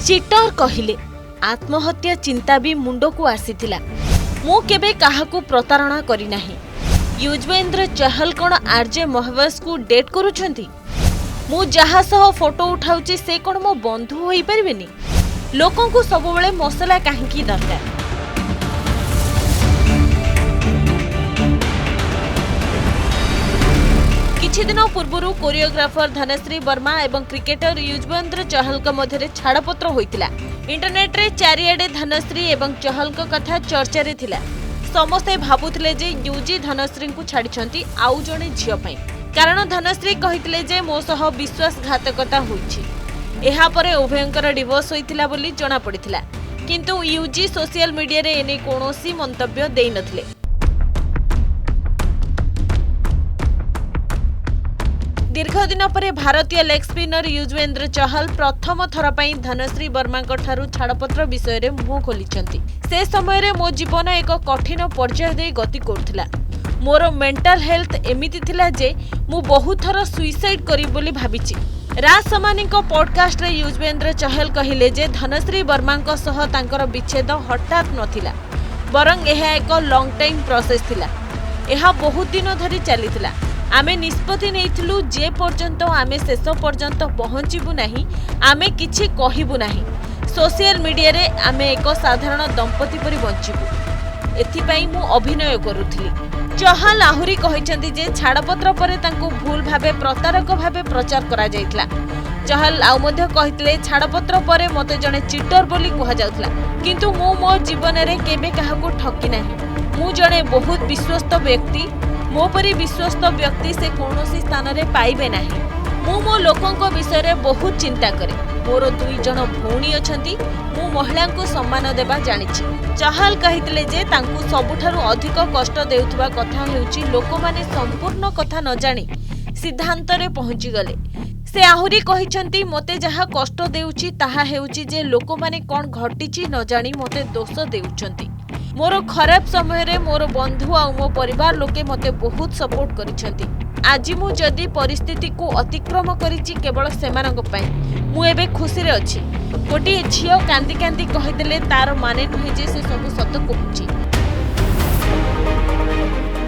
ଚିଟର କହିଲେ, ଆତ୍ମହତ୍ୟା ଚିନ୍ତା ବି ମୁଣ୍ଡକୁ ଆସିଥିଲା। ମୁଁ କେବେ କାହାକୁ ପ୍ରତାରଣା କରିନାହିଁ। ୟୁଜବେନ୍ଦ୍ର ଚହଲ କ'ଣ ଆର୍ଜେ ମହବସକୁ ଡେଟ୍ କରୁଛନ୍ତି? ମୁଁ ଯାହା ସହ ଫଟୋ ଉଠାଉଛି, ସେ କ'ଣ ମୋ ବନ୍ଧୁ ହୋଇପାରିବେନି? ଲୋକଙ୍କୁ ସବୁବେଳେ ମସଲା କାହିଁକି ଦରକାର? କିଛିଦିନ ପୂର୍ବରୁ କୋରିଓଗ୍ରାଫର ଧନଶ୍ରୀ ବର୍ମା ଏବଂ କ୍ରିକେଟର ୟୁଜବେନ୍ଦ୍ର ଚହଲଙ୍କ ମଧ୍ୟରେ ଛାଡ଼ପତ୍ର ହୋଇଥିଲା। ଇଣ୍ଟରନେଟ୍ରେ ଚାରିଆଡ଼େ ଧନଶ୍ରୀ ଏବଂ ଚହଲଙ୍କ କଥା ଚର୍ଚ୍ଚାରେ ଥିଲା। ସମସ୍ତେ ଭାବୁଥିଲେ ଯେ ୟୁଜି ଧନଶ୍ରୀଙ୍କୁ ଛାଡ଼ିଛନ୍ତି ଆଉ ଜଣେ ଝିଅ ପାଇଁ, କାରଣ ଧନଶ୍ରୀ କହିଥିଲେ ଯେ ମୋ ସହ ବିଶ୍ୱାସଘାତକତା ହୋଇଛି। ଏହାପରେ ଉଭୟଙ୍କର ଡିଭୋର୍ସ ହୋଇଥିଲା ବୋଲି ଜଣାପଡ଼ିଥିଲା। କିନ୍ତୁ ୟୁଜି ସୋସିଆଲ ମିଡିଆରେ ଏନେଇ କୌଣସି ମନ୍ତବ୍ୟ ଦେଇନଥିଲେ। ଦୀର୍ଘଦିନ ପରେ ଭାରତୀୟ ଲେଗ୍ ସ୍ପିନର ୟୁଜବେନ୍ଦ୍ର ଚହଲ ପ୍ରଥମ ଥର ପାଇଁ ଧନଶ୍ରୀ ବର୍ମାଙ୍କଠାରୁ ଛାଡ଼ପତ୍ର ବିଷୟରେ ମୁହଁ ଖୋଲିଛନ୍ତି। ସେ ସମୟରେ ମୋ ଜୀବନ ଏକ କଠିନ ପର୍ଯ୍ୟାୟ ଦେଇ ଗତି କରୁଥିଲା। ମୋର ମେଣ୍ଟାଲ ହେଲ୍ଥ ଏମିତି ଥିଲା ଯେ ମୁଁ ବହୁତ ଥର ସୁଇସାଇଡ୍ କରିବି ବୋଲି ଭାବିଛି। ରାଜ ସମାନିଙ୍କ ପଡକାଷ୍ଟରେ ୟୁଜବେନ୍ଦ୍ର ଚହଲ କହିଲେ ଯେ ଧନଶ୍ରୀ ବର୍ମାଙ୍କ ସହ ତାଙ୍କର ବିଚ୍ଛେଦ ହଠାତ୍ ନଥିଲା, ବରଂ ଏହା ଏକ ଲଙ୍ଗ ଟାଇମ୍ ପ୍ରୋସେସ୍ ଥିଲା। ଏହା ବହୁତ ଦିନ ଧରି ଚାଲିଥିଲା। ଆମେ ନିଷ୍ପତ୍ତି ନେଇଥିଲୁ, ଯେ ପର୍ଯ୍ୟନ୍ତ ଆମେ ଶେଷ ପର୍ଯ୍ୟନ୍ତ ପହଞ୍ଚିବୁ ନାହିଁ, ଆମେ କିଛି କହିବୁ ନାହିଁ। ସୋସିଆଲ ମିଡିଆରେ ଆମେ ଏକ ସାଧାରଣ ଦମ୍ପତି ପରି ବଞ୍ଚିବୁ। ଏଥିପାଇଁ ମୁଁ ଅଭିନୟ କରୁଥିଲି। ଚହଲ ଆହୁରି କହିଛନ୍ତି ଯେ ଛାଡ଼ପତ୍ର ପରେ ତାଙ୍କୁ ଭୁଲ ଭାବେ ପ୍ରତାରକ ଭାବେ ପ୍ରଚାର କରାଯାଇଥିଲା। ଚହଲ ଆଉ ମଧ୍ୟ କହିଥିଲେ, ଛାଡ଼ପତ୍ର ପରେ ମୋତେ ଜଣେ ଚିଟର ବୋଲି କୁହାଯାଉଥିଲା, କିନ୍ତୁ ମୁଁ ମୋ ଜୀବନରେ କେବେ କାହାକୁ ଠକି ନାହିଁ। ମୁଁ ଜଣେ ବହୁତ ବିଶ୍ୱସ୍ତ ବ୍ୟକ୍ତି। ମୋ ପରି ବିଶ୍ୱସ୍ତ ବ୍ୟକ୍ତି ସେ କୌଣସି ସ୍ଥାନରେ ପାଇବେ ନାହିଁ। ମୁଁ ମୋ ଲୋକଙ୍କ ବିଷୟରେ ବହୁତ ଚିନ୍ତା କରେ। ମୋର ଦୁଇ ଜଣ ଭଉଣୀ ଅଛନ୍ତି। ମୁଁ ମହିଳାଙ୍କୁ ସମ୍ମାନ ଦେବା ଜାଣିଛି। ଚହଲ କହିଥିଲେ ଯେ ତାଙ୍କୁ ସବୁଠାରୁ ଅଧିକ କଷ୍ଟ ଦେଉଥିବା କଥା ହେଉଛି ଲୋକମାନେ ସମ୍ପୂର୍ଣ୍ଣ କଥା ନ ଜାଣି ସିଦ୍ଧାନ୍ତରେ ପହଞ୍ଚିଗଲେ। ସେ ଆହୁରି କହିଛନ୍ତି, ମୋତେ ଯାହା କଷ୍ଟ ଦେଉଛି ତାହା ହେଉଛି ଯେ ଲୋକମାନେ କ'ଣ ଘଟିଛି ନ ଜାଣି ମୋତେ ଦୋଷ ଦେଉଛନ୍ତି। ମୋର ଖରାପ ସମୟରେ ମୋର ବନ୍ଧୁ ଆଉ ମୋ ପରିବାର ଲୋକେ ମୋତେ ବହୁତ ସପୋର୍ଟ କରିଛନ୍ତି। ଆଜି ମୁଁ ଯଦି ପରିସ୍ଥିତିକୁ ଅତିକ୍ରମ କରିଛି, କେବଳ ସେମାନଙ୍କ ପାଇଁ। ମୁଁ ଏବେ ଖୁସିରେ ଅଛି। ଗୋଟିଏ ଝିଅ କାନ୍ଦି କାନ୍ଦି କହିଦେଲେ ତାର ମାନେ ନୁହେଁ ଯେ ସେ ସବୁ ସତ କହୁଛି।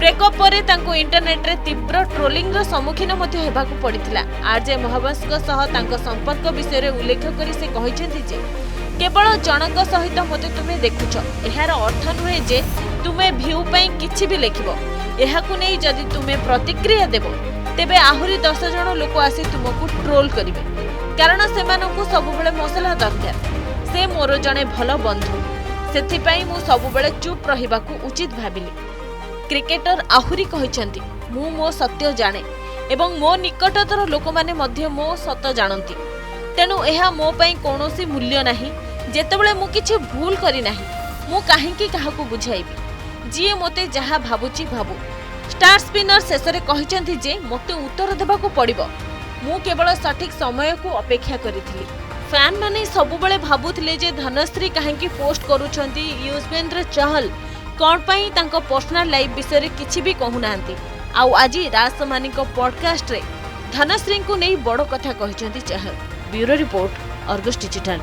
ବ୍ରେକଅପ୍ ପରେ ତାଙ୍କୁ ଇଣ୍ଟରନେଟ୍ରେ ତୀବ୍ର ଟ୍ରୋଲିଂର ସମ୍ମୁଖୀନ ମଧ୍ୟ ହେବାକୁ ପଡ଼ିଥିଲା। ଆର୍ଜେ ମହବସଙ୍କ ସହ ତାଙ୍କ ସମ୍ପର୍କ ବିଷୟରେ ଉଲ୍ଲେଖ କରି ସେ କହିଛନ୍ତି ଯେ କେବଳ ଜଣଙ୍କ ସହିତ ମୋତେ ତୁମେ ଦେଖୁଛ, ଏହାର ଅର୍ଥ ନୁହେଁ ଯେ ତୁମେ ଭ୍ୟୁ ପାଇଁ କିଛି ବି ଲେଖିବ। ଏହାକୁ ନେଇ ଯଦି ତୁମେ ପ୍ରତିକ୍ରିୟା ଦେବ, ତେବେ ଆହୁରି 10 ଜଣ ଲୋକ ଆସି ତୁମକୁ ଟ୍ରୋଲ କରିବେ, କାରଣ ସେମାନଙ୍କୁ ସବୁବେଳେ ମସଲା ଦରକାର। ସେ ମୋର ଜଣେ ଭଲ ବନ୍ଧୁ, ସେଥିପାଇଁ ମୁଁ ସବୁବେଳେ ଚୁପ୍ ରହିବାକୁ ଉଚିତ ଭାବିଲି। କ୍ରିକେଟର ଆହୁରି କହିଛନ୍ତି, ମୁଁ ମୋ ସତ୍ୟ ଜାଣେ ଏବଂ ମୋ ନିକଟତର ଲୋକମାନେ ମଧ୍ୟ ମୋ ସତ ଜାଣନ୍ତି। ତେଣୁ ଏହା ମୋ ପାଇଁ କୌଣସି ମୂଲ୍ୟ ନାହିଁ। ଯେତେବେଳେ ମୁଁ କିଛି ଭୁଲ କରିନାହିଁ, ମୁଁ କାହିଁକି କାହାକୁ ବୁଝାଇବି? ଯିଏ ମୋତେ ଯାହା ଭାବୁଛି ଭାବୁ। ଷ୍ଟାର ସ୍ପିନର ଶେଷରେ କହିଛନ୍ତି ଯେ ମୋତେ ଉତ୍ତର ଦେବାକୁ ପଡ଼ିବ। ମୁଁ କେବଳ ସଠିକ୍ ସମୟକୁ ଅପେକ୍ଷା କରିଥିଲି। ଫ୍ୟାନ୍ମାନେ ସବୁବେଳେ ଭାବୁଥିଲେ ଯେ ଧନଶ୍ରୀ କାହିଁକି ପୋଷ୍ଟ କରୁଛନ୍ତି, ୟୁଜବେନ୍ଦ୍ର ଚହଲ କ'ଣ ପାଇଁ ତାଙ୍କ ପର୍ସନାଲ ଲାଇଫ୍ ବିଷୟରେ କିଛି ବି କହୁନାହାନ୍ତି। ଆଉ ଆଜି ରାଜ ସମାନିଙ୍କ ପଡକାଷ୍ଟରେ ଧନଶ୍ରୀଙ୍କୁ ନେଇ ବଡ଼ କଥା କହିଛନ୍ତି Chahal. Bureau report, Argus digital.